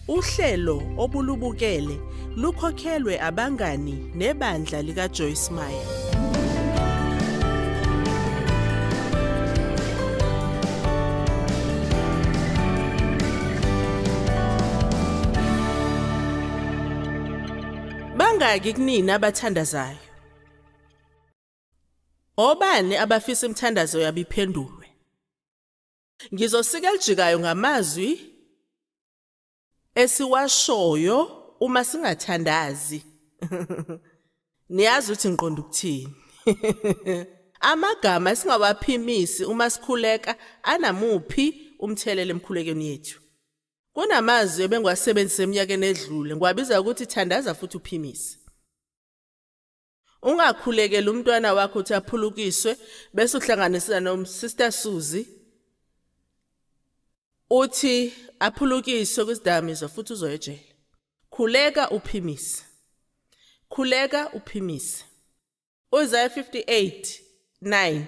Uhlelo obulubukele lukhokhelwe abangani nebandla lika Joyce Meyer. Bangaki kunina abathandazayo? Obani abafisa imithandazo yabo iphendulwe? Ngizosika elijikayo ngamazwi esiwashoyo uma singathandazi. Niyazi ukuthi ngiqonda ukuthini. Amagama esingawaphimisi uma sikhuleka anamuphi umthelelo emkhulekweni yethu. Kunamazwi ebengiwasebenzisa eminyakeni edlule, ngiwabiza ukuthi thandaza futhi uphimise. Ungakhulekela umntwana wakho ukuthi aphulukiswe bese uhlanganisa no Sister Suzy uthi aphulukiswe kwizidakamizwa futhi uzoya ejele. Khuleka uphimise. Khuleka uphimise. Isaiah 58:9.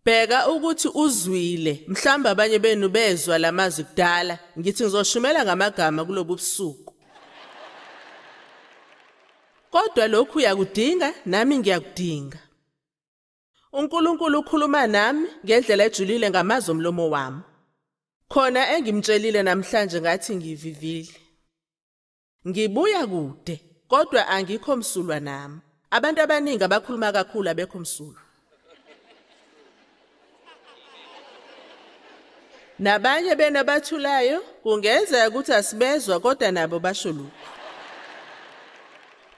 Bheka ukuthi uzwile, mhlawumbe abanye benu bezwa lamazwi kudala. Ngithi ngizoshumela ngamagama kulobu busuku. Kodwa lokhu uyakudinga, nami ngiyakudinga. uNkulunkulu ukhuluma nami ngendlela ejulile ngamazwi omlomo wami. Khona engimtshelile namhlanje ngathi ngivivile. Ngibuya kude, kodwa angikho msulwa nami. Abantu abaningi abakhuluma kakhulu abekho msulwa. Nabanye benu abathulayo kungenzeka ukuthi asibezwa kodwa nabo basho lokhu.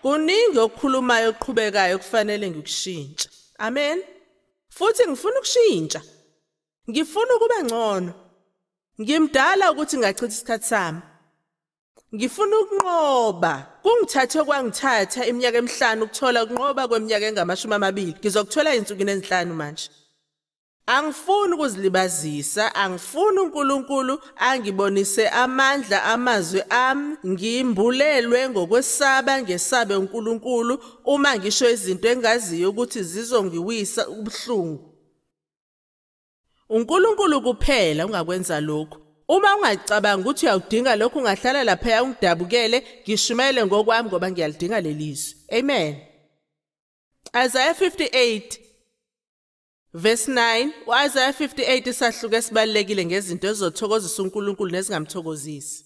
Kuningi okukhulumayo okuqhubekayo kufanele ngikushintshe. Amen. Futhi ngifuna ukushintsha. Ngifuna ukuba ngcono. Ngimdala ukuthi ngachitha isikhathi sami. Ngifuna ukunqoba. Kungithathe kwangithatha iminyaka emihlanu ukuthola ukunqoba kweminyaka engama-20. Ngizokuthola izinsuku ezinhlanu manje. Angifuni ukuzilibazisa, angifuni uNkulunkulu angibonise amandla amazwi ami, ngimbulelwe ngokwesaba, ngesabe uNkulunkulu uma ngisho izinto engaziyo ukuthi zizongiwisa ubuhlungu. uNkulunkulu kuphela ungakwenza lokhu. Uma ungacabanga ukuthi uyawudinga lokhu, ungahlala lapha ungidabukele, ngishumele ngokwami ngoba ngiyalidinga lelizwi. Amen. Isaiah 58 Verse 9, u-Isaiah 58 isahluko esibalulekile ngezinto ezizothokozisa uNkulunkulu nezingamthokozisi.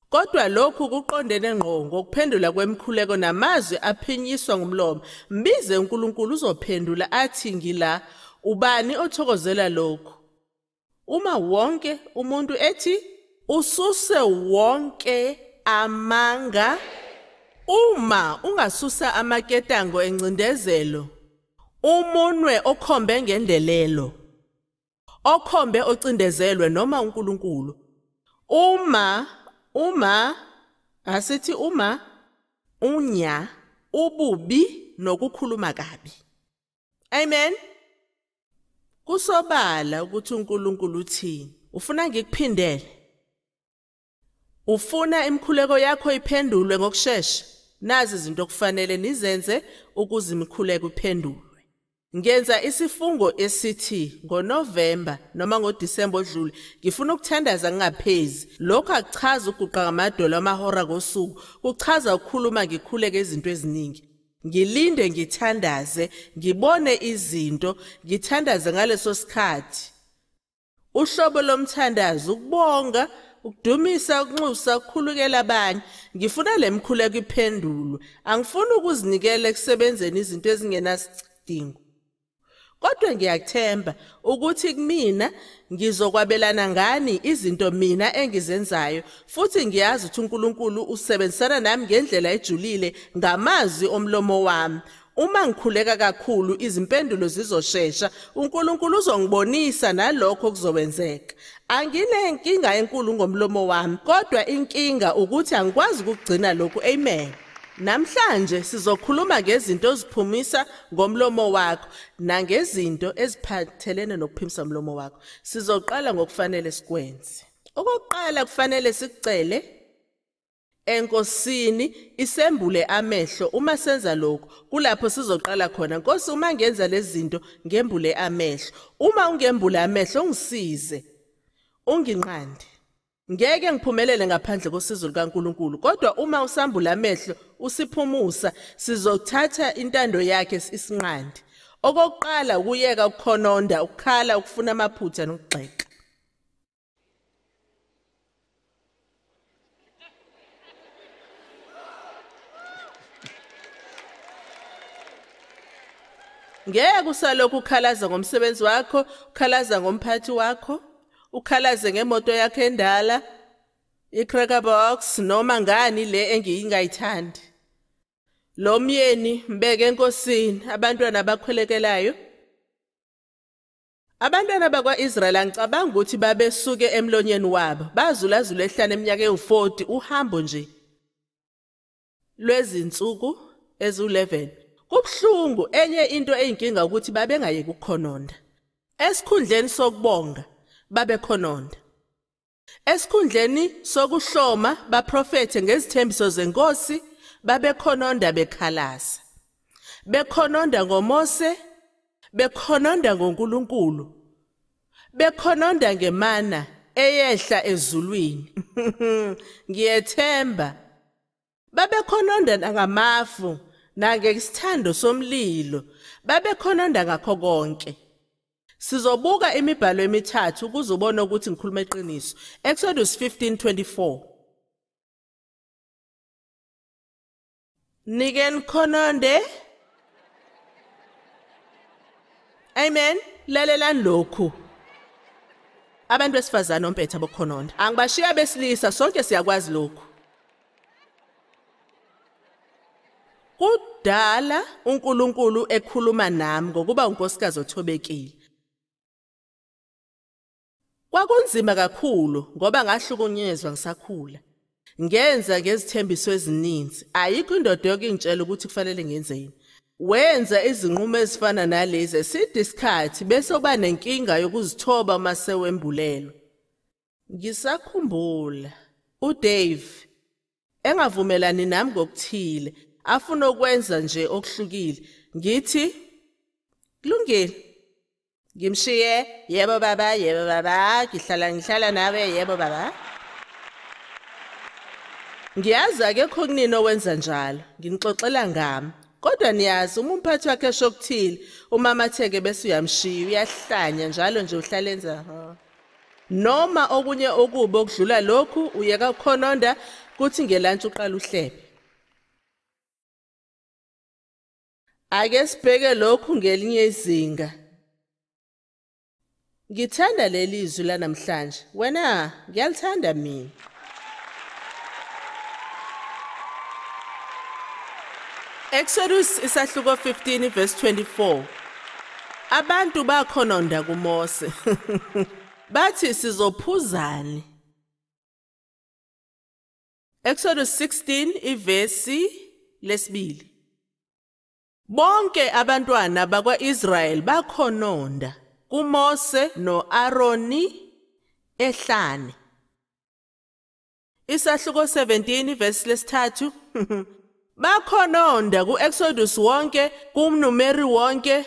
Kodwa lokhu kuqondene ngqo ngokuphendula kwemikhuleko namazwi aphinyiswa ngumlomo. Mbize uNkulunkulu uzophendula athi ngila. Ubani othokozela lokhu? Uma wonke umuntu ethi ususe wonke amanga. Uma ungasusa amaketango encindezelo, umunwe okhombe ngendelelo, okhombe ocindezelwe noma uNkulunkulu. Uma asithi uma unya ububi nokukhuluma kabi. Amen. Kusobala ukuthi uNkulunkulu uthini. Ufuna ngikuphindele? Ufuna imikhuleko yakho iphendulwe ngokusheshsha? Nazi izinto okufanele nizenze ukuze imikhuleko iphendulwe. Ngenza isifungo esithi ngoNovemba noma ngoDisemba odlule ngifuna ukuthandaza ngingaphezi. Lokho akuchaza ukuguqa ngamadolo amahora ngosuku, kuchaza ukukhuluma ngikhuleke izinto eziningi. Ngilinde ngithandaze, ngibone izinto, ngithandaze ngaleso sikhathi. Uhlobo lomthandazo ukubonga, ukudumisa, ukunxusa, ukukhulukela abanye. Ngifuna le mikhuleko iphendulwe. Angifuni ukuzinikela ekusebenzeni izinto ezingenasidingo. Kodwa ngiyakuthemba ukuthi kumina ngizokwabelana ngani izinto mina engizenzayo, futhi ngiyazi ukuthi uNkulunkulu usebenzisana nami ngendlela ejulile ngamazwi omlomo wami. Uma ngikhuleka kakhulu izimpendulo zizoshesha, uNkulunkulu uzongibonisa nalokho okuzokwenzeka. Anginenkinga enkulu ngomlomo wami, kodwa inkinga ukuthi angikwazi ukugcina lokhu. Amen. Namhlanje sizokhuluma ngezinto oziphumisa ngomlomo wakho nangezinto eziphathelene nokuphimisa umlomo wakho. Sizoqala ngokufanele sikwenze. Okokuqala kufanele sikucele. enkosini isembule amehlo. Uma senza lokhu, kulapho sizoqala khona. Nkosi, uma ngenza lezi zinto, ngembule amehlo. Uma ungembule amehlo, ungisize, unginqande. Ngeke ngiphumelele ngaphandle kosizo lukaNkulunkulu, kodwa uma usambula amehlo usiphumusa, sizothatha intando yakhe isinqande. Okokuqala ukuyeka ukukhononda, ukukhala, ukufuna amaphutha nokugxeka. Ngeke usalokhu ukhalaza ngomsebenzi wakho, ukhalaza ngomphathi wakho, ukhalaze ngemoto yakho endala, i-cracker box noma ngani le engiyingayithandi. Lo myeni mbeke enkosini, abantwana abakhulekelayo. Abantwana bakwa-Israyeli angicabanga ukuthi babesuke emlonyeni wabo, bazulazula ehlane eminyaka ewu-40, uhambo nje lwezinsuku ezu-11. Kubuhlungu, enye into eyinkinga ukuthi babengayeki ukukhononda. Esikhundleni sokubonga babekhononda. Esikhundleni sokuhloma baprofethe ngezithembiso zenkosi, babekhononda bekhalaza. Bekhononda ngoMose, bekhononda ngoNkulunkulu, bekhononda ngemana eyehla ezulwini. Ngiyethemba babekhononda ngamafu nangesithando somlilo, babekhononda ngakho konke. Sizobuka imibhalo emithathu ukuze ubone ukuthi ngikhuluma iqiniso. Exodus 15:24. Nike nikhononde. Amen. Lalelani lokhu. Abantu besifazane ompetha bokukhononda. Angibashiya besilisa, sonke siyakwazi lokhu. Kudala uNkulunkulu ekhuluma nami ngokuba unkosikazi othobekile. Kwakunzima kakhulu ngoba ngahlukunyezwa ngisakhula. Ngenza ngezithembiso ezininzi. Ayikho indoda yokungitshela ukuthi kufanele ngenzeni. Wenza izinqumo ezifana nalezi eside isikhathi bese uba nenkinga yokuzithoba uma sewembulelwe. Ngisakhumbula uDave engavumelani nami ngokuthile, afuna ukwenza nje okuhlukile. Ngithi kulungile, ngimshiye, yebo baba, yebo baba, ngihlala nawe, yebo baba. Ngiyazi akekho kunini owenza njalo, nginixoxela ngami. Kodwa niyazi uma umphathi wakhe esho okuthile, umamatheke bese uyamshiya, uyahlanya njalo nje uhlala enza. Noma okunye okubi okudlula lokhu, uyeka ukukhononda kuthi ngelantshi uqala uhlebe. Ake sibheke lokhu ngelinye izinga. Ngithanda leli zwi lanamhlanje. Wena, ngiyalithanda mina. Exodus isahluko 15 verse 24. Abantu bakhononda kuMose. Bathi sizophuzani. Exodus 16 ivesi lesibili. Bonke abantwana bakwa-Israyeli bakhononda kuMose no-Aroni ehlane. Isahluko 17 verse lesithathu. Bakhononda ku-Exodus wonke, kumNumeri wonke,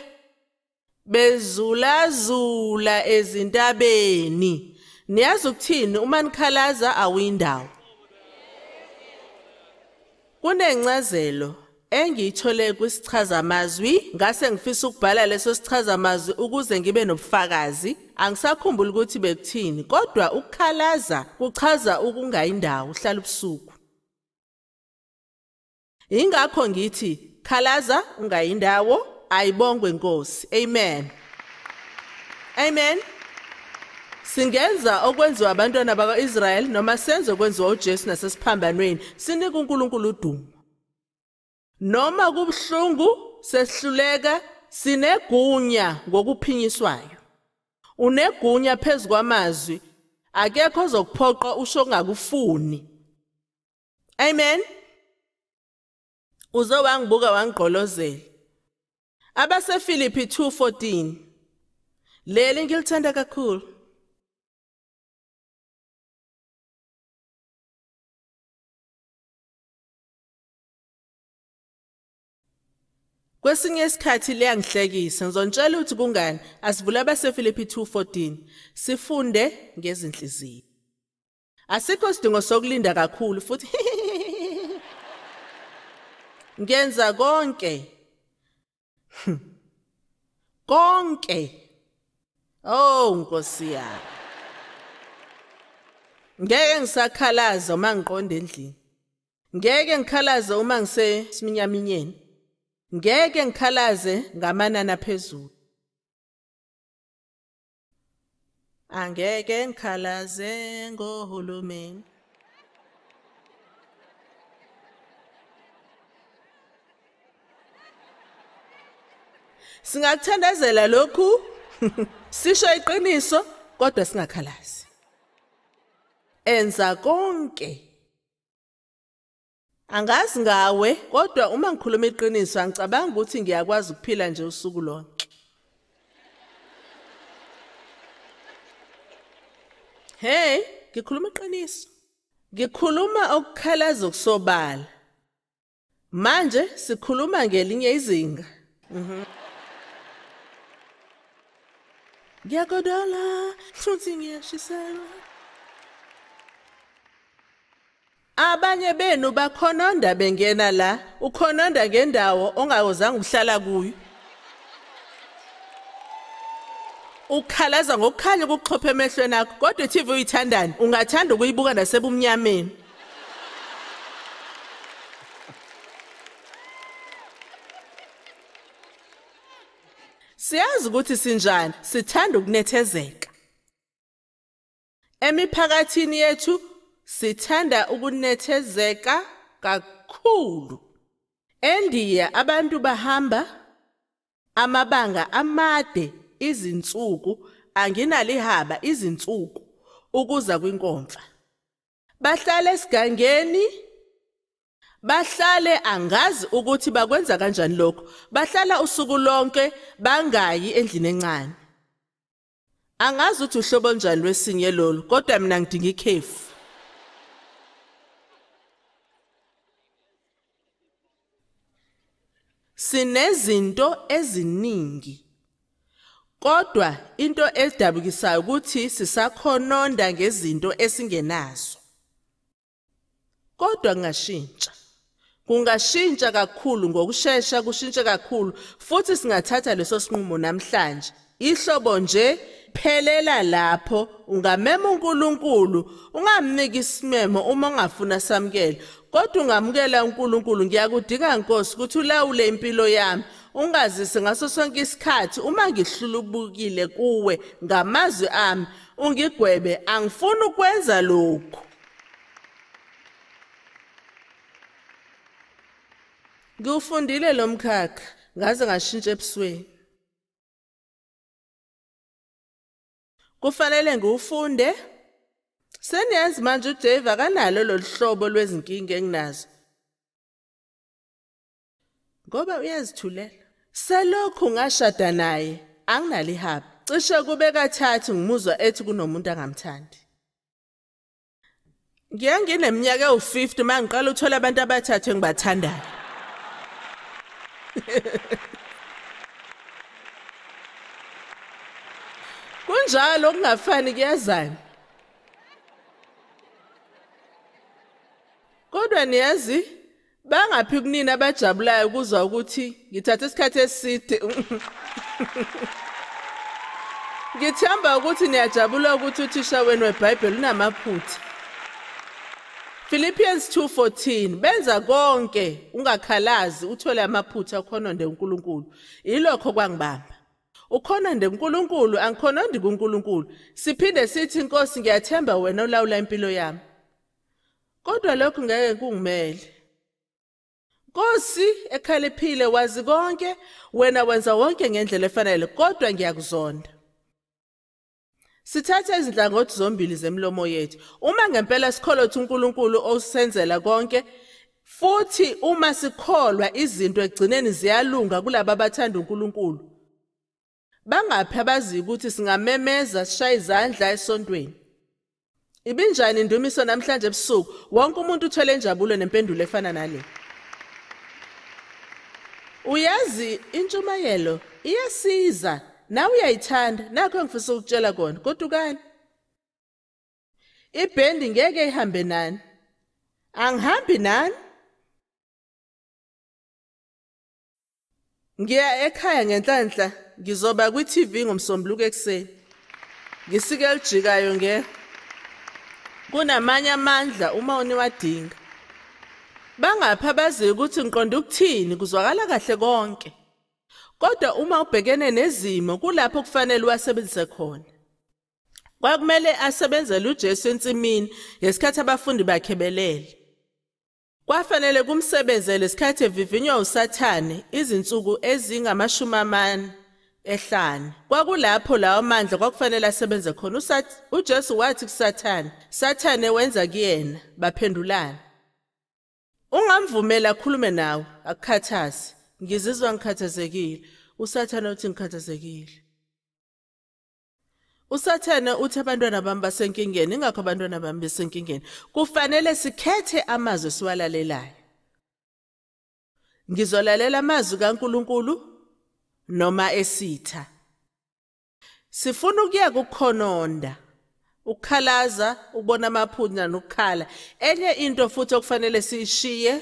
bezulazula ezintabeni. Niyazi ukuthini uma nikhalaza awuyindawo. Kunencazelo engiyithole kwisichazamazwi, ngase ngifisa ukubhala leso sichazamazwi ukuze ngibe nobufakazi. Angisakhumbuli ukuthi bekuthini, kodwa ukukhalaza kuchaza ukungayindawo, uhlala ubusuku. Ingakho ngithi khalaza ungayindawo, ayibongwe Nkosi. Amen. Amen. Singenza okwenziwa abantwana bakwa-Israyeli noma senze okwenziwa uJesu nasesiphambanweni, sinike uNkulunkulu udumo. Noma kubuhlungu sesihluleka, sinegunya ngokuphinyiswayo. Unegunya phezu kwamazwi, akekho ozokuphoqa usho ongakufuni. Amen. Uze wangibuka wangigqolozela. AbaseFilipi 2:14. Leli ngilithanda kakhulu. Kwesinye isikhathi liyangihlekisa, ngizontshela ukuthi kungani. Asivule abaseFilipi 2:14, sifunde ngezinhliziyo. Asikho isidingo sokulinda kakhulu futhi ngenza konke. Konke. Oh Nkosi yami. Ngeke ngisakhalaza uma ngiqonda endlini. Ngeke ngikhalaze uma ngisesiminyaminyeni. Ngeke ngikhalaze ngamanani aphezulu. Angeke ngikhalaze ngohulumeni. Singakuthandazela lokhu, sisho iqiniso kodwa singakhalazi. Enza konke. Angazi ngawe, kodwa uma ngikhuluma iqiniso angicabanga ukuthi ngiyakwazi ukuphila nje usuku lonke. Hey, ngikhuluma iqiniso. Ngikhuluma okukhalaza okusobala. Manje sikhuluma ngelinye izinga. Ngiyagodola futhi ngiyashiselwa. Abanye benu bakhononda bengena la, ukhononda ngendawo ongawuzange uhlala kuyo. Ukhalaza ngokukhanya ukuxhopha emehlweni akho, kodwa i-TV uyithandani, ungathanda ukuyibuka nasebumnyameni. Siyazi ukuthi sinjani, sithanda ukunethezeka. Emiphakathini yethu sithanda ukunethezeka kakhulu. ENdiya abantu bahamba amabanga amade izinsuku, anginalihaba izinsuku ukuza kwinkomfa. Bahlale esigangeni, bahlale angazi ukuthi bakwenza kanjani lokho. Bahlala usuku lonke bangayi endlini encane. Angazi ukuthi uhlobo njani lwesinye lolu, kodwa mina ngidinga ikhefu. Sinezinto eziningi. Kodwa into edabukisayo ukuthi sisakhononda ngezinto esingenazo. Kodwa kungashintsha. Kungashintsha kakhulu ngokushesha, kushintshe kakhulu futhi singathatha leso sinqumo namhlanje. Ihlobo nje phelela lapho, ungamema uNkulunkulu, ungamniki isimemo uma ungafuna samukele. Kodwa ungamukela uNkulunkulu, ngiyakudinga Nkosi ukuthi ulawule impilo yami. Ungazise ngaso sonke isikhathi uma ngihlulubukile kuwe ngamazwi ami, ungigwebe, angifuni ukwenza lokhu. Ngiwufundile lo mkhakha, ngaze ngashintsha ebusweni. Kufanele ngiwufunde. Seniyazi manje uDave akanalo lolu hlobo lwezinkinga enginazo, ngoba uyazithulela. Selokhu ngashada naye anginalihaba. Cishe kube kathathu ngimuzwa ethi kunomuntu angamthandi. Ngiye ngineminyaka ewu-50 uma ngiqala uthola abantu abathathu engibathandayo. Kunjalo okungafani kuyazana. Kodwa niyazi, bangaphi kunini abajabulayo ukuzwa ukuthi ngithathe isikhathi eside. Ngithemba ukuthi niyajabula ukuthi uthisha wenu weBhayibheli unamaphutha. Philippians 2:14, benza konke ungakhalazi uthole amaphutha ukhononde uNkulunkulu. Ilokho kwangibamba. Ukhononde uNkulunkulu, angikhonondi kuNkulunkulu. Siphinde sithi Nkosi ngiyathemba wena olawula impilo yami. Kodwa lokhu ngeke kungimele. Nkosi ekhaliphile wazi konke, wena wenza wonke ngendlela efanele, kodwa ngiyakuzonda. Sithatha izinhlangothi zombili zemlomo yethu. Uma ngempela sikholwa ukuthi uNkulunkulu osenzela konke, futhi uma sikholwa izinto ekugcineni ziyalunga kulabo abathanda uNkulunkulu. Bangaphi abaziyo ukuthi singamemeza sishaye izandla esontweni? Ibinjani indumiso namhlanje ebusuku? Wonke umuntu uthwele injabulo nempendulo efana nale. Uyazi intshumayelo iyasiza, nawe uyayithanda, nakho engifisa ukutshela kona. Godukani. Ibhendi ngeke ihambe nani. Angihambi nani. Ngiya ekhaya ngenhlanhla, ngizoba kwi-TV ngomsombuluko ekuseni. Ngisike elijikayo nge. Kunamanye amandla uma uniwadinga. Bangapha bazi ukuthi ngiqonda ukuthini, kuzwakala kahle konke. Kodwa uma ubhekene nezimo kulapho kufanele uwasebenzise khona. Kwakumele asebenzele uJesu ensimini ngesikhathi abafundi bakhe belele. Kwafanele kumsebenzele isikhathi evivinywa uSathane izinsuku ezingama-40 ehlane. Kwakulapho lawo mandla kwakufanele asebenze khona. uJesu wathi kuSathane, Sathane wenza kuyena, baphendulana. Ungamvumeli akhulume nawe, akukhathaze. Ngizizwa ngikhathazekile. uSathane uthi ngikhathazekile. uSathane uthi abantwana bami basenkingeni, ingakho abantwana bami besenkingeni. Kufanele sikhethe amazwi esiwalalelayo. Ngizolalela amazwi kaNkulunkulu noma esitha. Sifuna ukuyeka ukukhononda, ukukhalaza, ukubona amaphutha nokukhala. Enye into futhi okufanele siyishiye,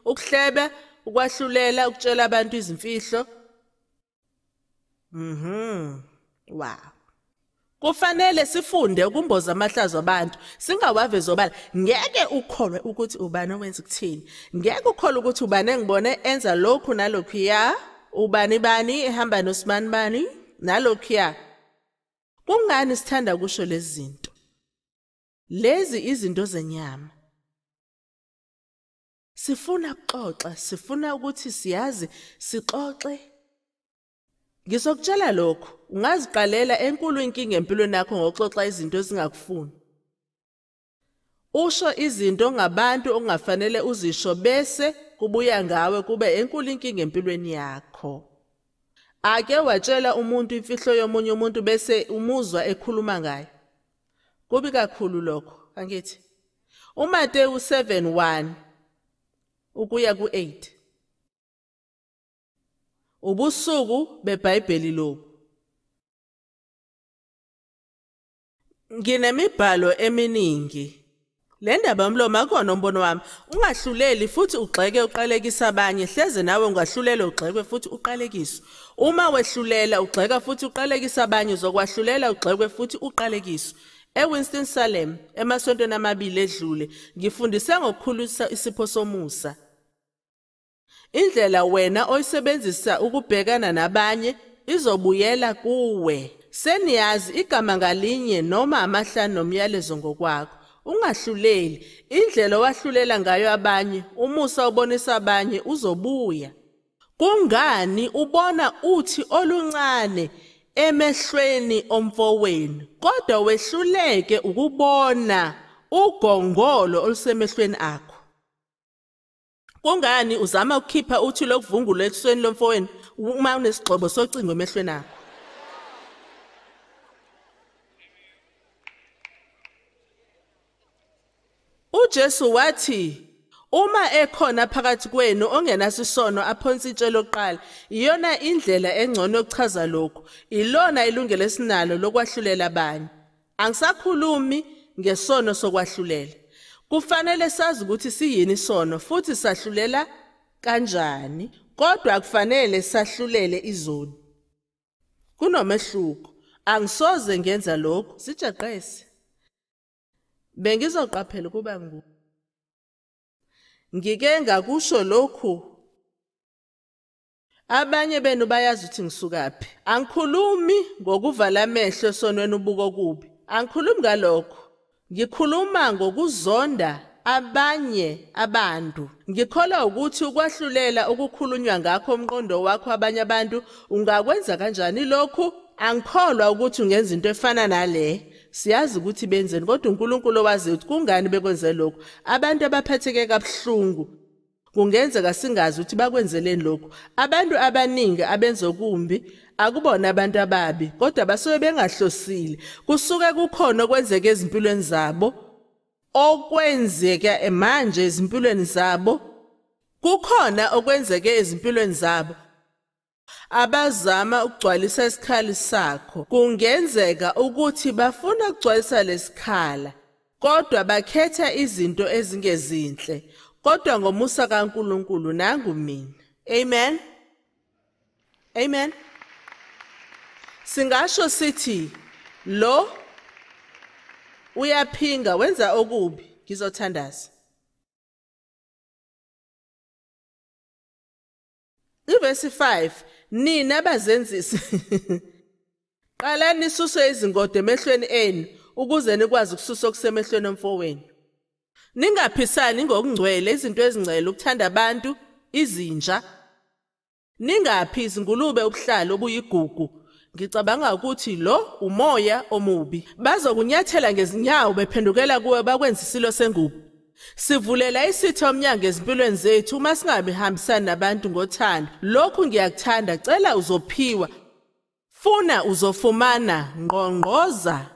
ukuhleba, ukwahlulela, ukutshela abantu izimfihlo. Wow. Kufanele sifunde ukumboza amahlazo abantu, singawavezi obala. Ngeke ukholwe ukuthi ubani owenza ukuthini. Ngeke ukholwe ukuthi ubani engibone enza lokhu nalokhuya, ubani bani ehamba nosimani bani nalokhuya. Kungani sithanda kusho lezi zinto? Lezi izinto zenyama. Sifuna ukuxoxa, sifuna ukuthi siyazi, sixoxe. Ngizokutshela lokhu, ungaziqalela enkulu inkinga empilweni yakho ngokuxoxa izinto ezingakufuni. Usho izinto ngabantu ongafanele uzisho bese kubuya ngawe kube enkulu inkinga empilweni yakho. Ake watshela umuntu imfihlo yomunye umuntu bese umuzwa ekhuluma ngayo. Kubi kakhulu lokho, angithi. UMateyu 7:1 ukuya ku-8. Ubusuku beBhayibheli lobu. Nginemibhalo eminingi. Le ndaba yomlomo akona umbono wami. Ungahluleli futhi ugxeke uqalekisa abanye, hleze nawe ungahlulela ugxekwe futhi uqalekiswe. Uma wehlulela ugxeka futhi uqalekisa abanye, uzokwahlulela ugxekwe futhi uqalekiswe. eWinston-Salem emasontweni amabili edlule ngifundise ngokukhulisa isipho somusa. Indlela wena oyisebenzisa ukubhekana nabanye izobuyela kuwe. Seniyazi igama ngalinye noma amahlanu nomyalezo ngokwakho. Ungahluleli. Indlela owahlulela ngayo abanye, umusa obonisa abanye uzobuya. Kungani ubona uthi oluncane emehlweni omfowenu, kodwa wehluleke ukubona ugongolo olusemehlweni akho? Kungani uzama ukukhipha uthi lokuvungula ebusweni lomfowenu uma unesigxobo socingo emehlweni akho? uJesu wathi, uma ekhona phakathi kwenu ongenasisono aphonse itshe lokuqala. Iyona indlela engcono yokuchaza lokhu. Ilona ilungelo esinalo lokwahlulela abanye. Angisakhulumi ngesono sokwahlulela. Kufanele sazi ukuthi siyini isono futhi sahlulela kanjani, kodwa akufanele sahlulele izoni. Kunomehluko. Angisoze ngenza lokhu, sijaqese. Bengizoqaphela ukuba ngu. Ngike ngakusho lokhu. Abanye benu bayazi ukuthi ngisukaphi. Angikhulumi ngokuvala amehlo esonweni ubuko okubi. Angikhulumi ngalokho. Ngikhuluma ngokuzonda abanye abantu. Ngikholwa ukuthi ukwahlulela okukhulunywa ngakho umqondo wakho abanye abantu ungakwenza kanjani lokhu? Angikholwa ukuthi ungenza into efana nale. Siyazi ukuthi benzeni, kodwa uNkulunkulu owazi ukuthi kungani bekwenze lokhu. Abantu abaphatheke kabuhlungu kungenzeka singazi ukuthi bakwenzeleni lokhu. Abantu abaningi abenza okumbi akubona abantu ababi, kodwa basuke bengahlosile. Kusuke kukhona okwenzeka ezimpilweni zabo, okwenzeka manje ezimpilweni zabo Kukhona okwenzeke ezimpilweni zabo abazama ukugcwalisa isikhali sakho. Kungenzeka ukuthi bafuna ukugcwalisa lesikhala, kodwa bakhetha izinto ezingezinhle. Kodwa ngomusa kaNkulunkulu nangu mina. Amen. Amen. Singasho sithi lo uyaphinga, wenza okubi, ngizothandaza. Ivesi 5, nina bazenzisi qalani nisuse izingodo emehlweni enu ukuze nikwazi ukususa okusemehlweni omfowenu. Ningaphisani ngokungcwele izinto ezingcwele, ukuthanda abantu, izinja. Ningaphi izingulube ubuhlalo obuyigugu. Ngicabanga ukuthi lo umoya omubi. Bazokunyathela ngezinyawo bephendukela kuwe bakwenza isilo sengubo. Sivulela isitha omnyango ezimpilweni zethu uma singabihambisani nabantu ngothando. Lokhu ngiyakuthanda, cela uzophiwa, funa uzofumana, ngqongqoza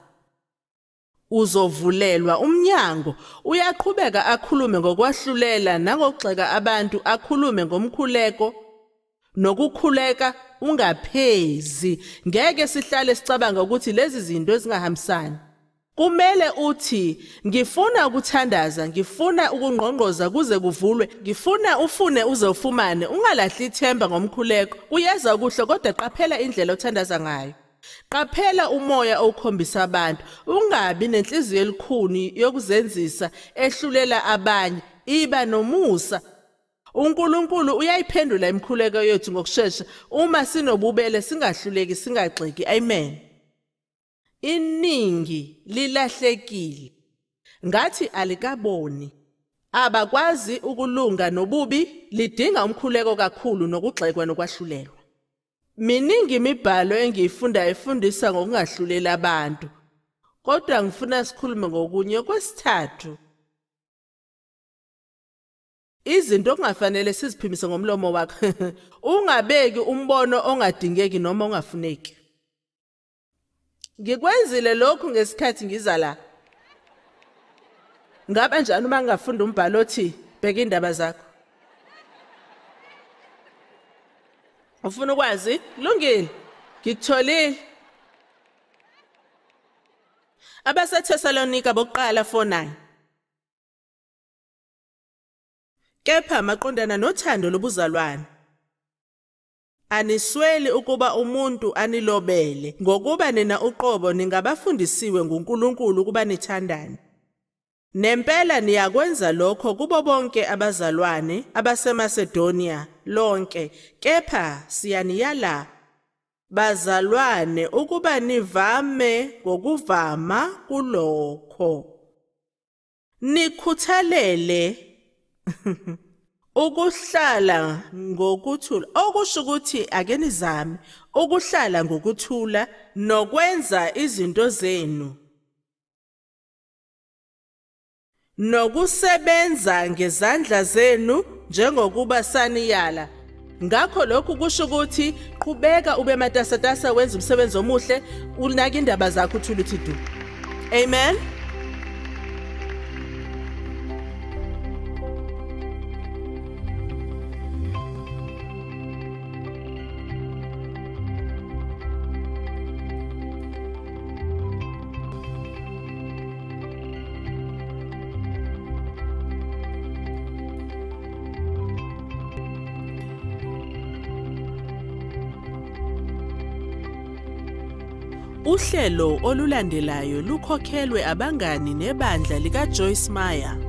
uzovulelwa umnyango. Uyaqhubeka akhulume ngokwahlulela nangokugxeka abantu, akhulume ngomkhuleko nokukhuleka ungaphezi. Ngeke sihlale sicabanga ukuthi lezi zinto ezingahambisani. Kumele uthi ngifuna ukuthandaza, ngifuna ukungqongqoza kuze kuvulwe, ngifuna ufune uze ufumane. Ungalahli ithemba ngomkhuleko. Kuyeza kuhle, kodwa qaphela indlela othandaza ngayo. Qaphela umoya owukhombisa abantu. Ungabi nenhliziyo elikhuni yokuzenzisa ehlulela abanye. Iba nomusa. uNkulunkulu uyayiphendula imikhuleko yethu ngokushesha uma sinobubele, singahluleki, singagxeki. Amen. Iningi lilahlekile, ngathi alikaboni, abakwazi ukulunga nobubi, lidinga umkhuleko kakhulu nokugxekwa nokwahlulelwa. Miningi imibhalo engiyifundayo efundisa ngokungahlulela abantu, kodwa ngifuna sikhulume ngokunye. Kwesithathu, izinto okungafanele siziphimise ngomlomo wakho. Ungabeki umbono ongadingeki noma ongafuneki. Ngikwenzile lokhu ngesikhathi ngiza la. Ngaba njani uma ngingafunda umbhalo othi bheka indaba zakho? Ufuna ukwazi? Lungile, ngikutholile. AbaseThesalonika bokuqala 4:9. Kepha maqondana nothando lobuzalwane, anisweli ukuba umuntu anilobele, ngokuba nina uqobo ningabafundisiwe nguNkulunkulu ukuba nithandane. Nempela niyakwenza lokho kubo bonke abazalwane abaseMacedonia lonke. Kepha siyaniyala bazalwane ukuba nivame ngokuvama kulokho, nikhuthalele ukuhlala ngokuthula. Okusho ukuthi ake nizame ukuhlala ngokuthula nokwenza izinto zenu nokusebenza ngezandla zenu njengokuba saniyala. Ngakho lokhu kusho ukuthi qhubeka ube matasatasa, wenza umsebenzi omuhle, unake indaba zakho, uthule uthi du. Amen. Uhlelo olulandelayo lukhokhelwe abangani nebandla likaJoyce Meyer.